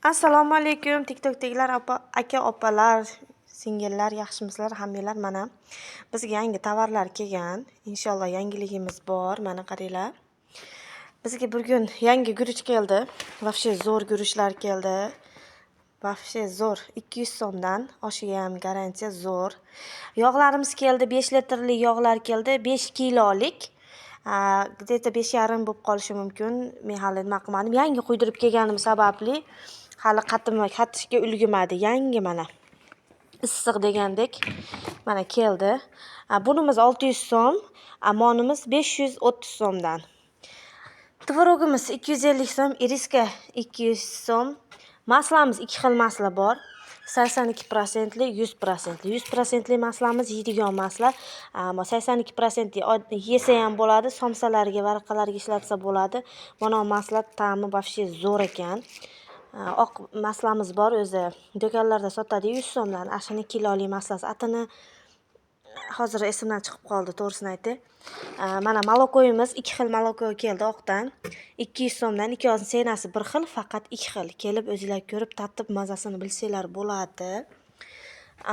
Assalomu alaykum, TikTokdagilar, opa, aka, opalar, singillar, yaxshimisizlar hammanglar? Mana, bizga yangi tovarlar kelgan. Inshaalloh, yangiligimiz bor. Mana, qaranglar. Bizga bugun yangi guruch keldi. Вообще zo'r guruchlar keldi. Вообще zo'r. 200 so'mdan, oshiga ham garantiya, zo'r. Yog'larimiz keldi, 5 litrli yog'lar keldi, 5 kilolik. Где-то 5,5 bo'lib qolishi mumkin. Men hali nima qilmadim. Yangi quydirib kelganim sababli hali qatima qatishga ulgurmadi. Yangi, mana. Issiq degandek mana keldi. Bunimiz 600 so'm, monimiz 530 so'mdan. Tvorogimiz 250 so'm, iriska 200 so'm. Масло miz, ikki xil масло bor. 82 li, 100 li. 100 li масло miz yeydigan масло. 82 yesa ham bo'ladi, somsalarga, varaqalarga ishlatsa bo'ladi. Mana масло ta'mi вообще zo'r ekan. Oq масло miz bor o'zi. Do'konlarda sotadi 100 so'mdan. Ana shuni kiloli масло si. Atini hozir esimdan chiqib qoldi, to'g'risini aytay. Mana молоко yimiz, ikki xil молоко keldi oqdan. 200 so'mdan, ikkovini цена si bir xil, faqat ikki xil. Kelib o'zinglar ko'rib, tatib, mazasini bilsanglar bo'ladi.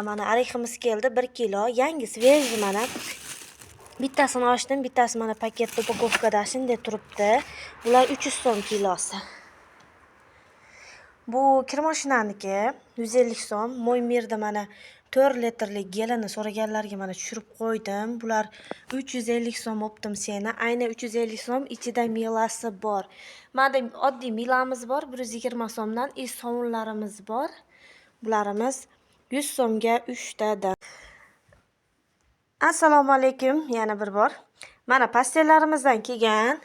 Mana орех imiz keldi 1 kilo, yangi, свежий mana. Bittasini ochdim, bittasi mana paketda, упаковка da shunday turibdi. Bular 300 so'm kilosi. Bu kirmoshinaniki 150 so'm. Мой мир da mana 4 litrli gelini so'raganlarga mana tushirib qo'ydim. Bular 350 so'm оптом цена. Ayni 350 so'm, ichida мыло si bor. Mana oddiy мыло miz bor 120 so'mdan и sovunlarimiz bor. Bularimiz 100 so'mga 3 tadan. Assalomu alaykum yana bir bor. Mana постель larimizdan kelgan.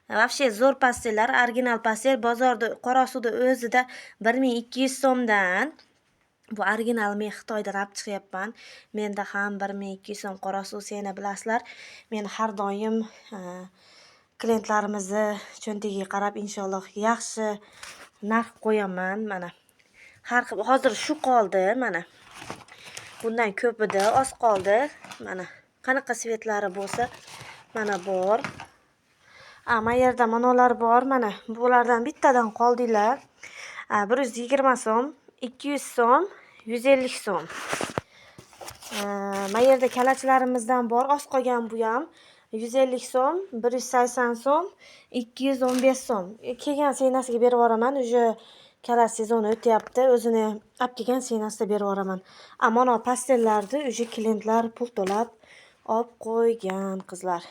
Вообще zo'r постель lar, original постель, bozorda, Qorasuvda o'zida 1200 so'mdan. Bu original, men Xitoydan olib chiqyapman. Menda ham 1200 so'm Qorasuv цена, bilasizlar. Men har doim klientlarimizni cho'ntagiga qarab, inshaalloh, yaxshi narx qo'yaman mana. Har xil hozir shu qoldi mana. Bundan ko'p edi, oz qoldi. Mana qanaqa цвет lari bo'lsa, mana bor. A, mana yerda manolar bor mana. Bulardan bittadan qoldinglar. 120 so'm, 200 so'm, 150 so'm. Mana yerda kalachilarimizdan bor, oz qolgan bu ham. 150 so'm, 180 so'm, 215 so'm. Kelgan цена siga berib yuboraman. Уже kalach sezoni o'tyapti. O'zini olib kelgan цена sida berib yuboraman. A, mana постель larni уже klientlar pul to'lab olib qo'ygan, qizlar.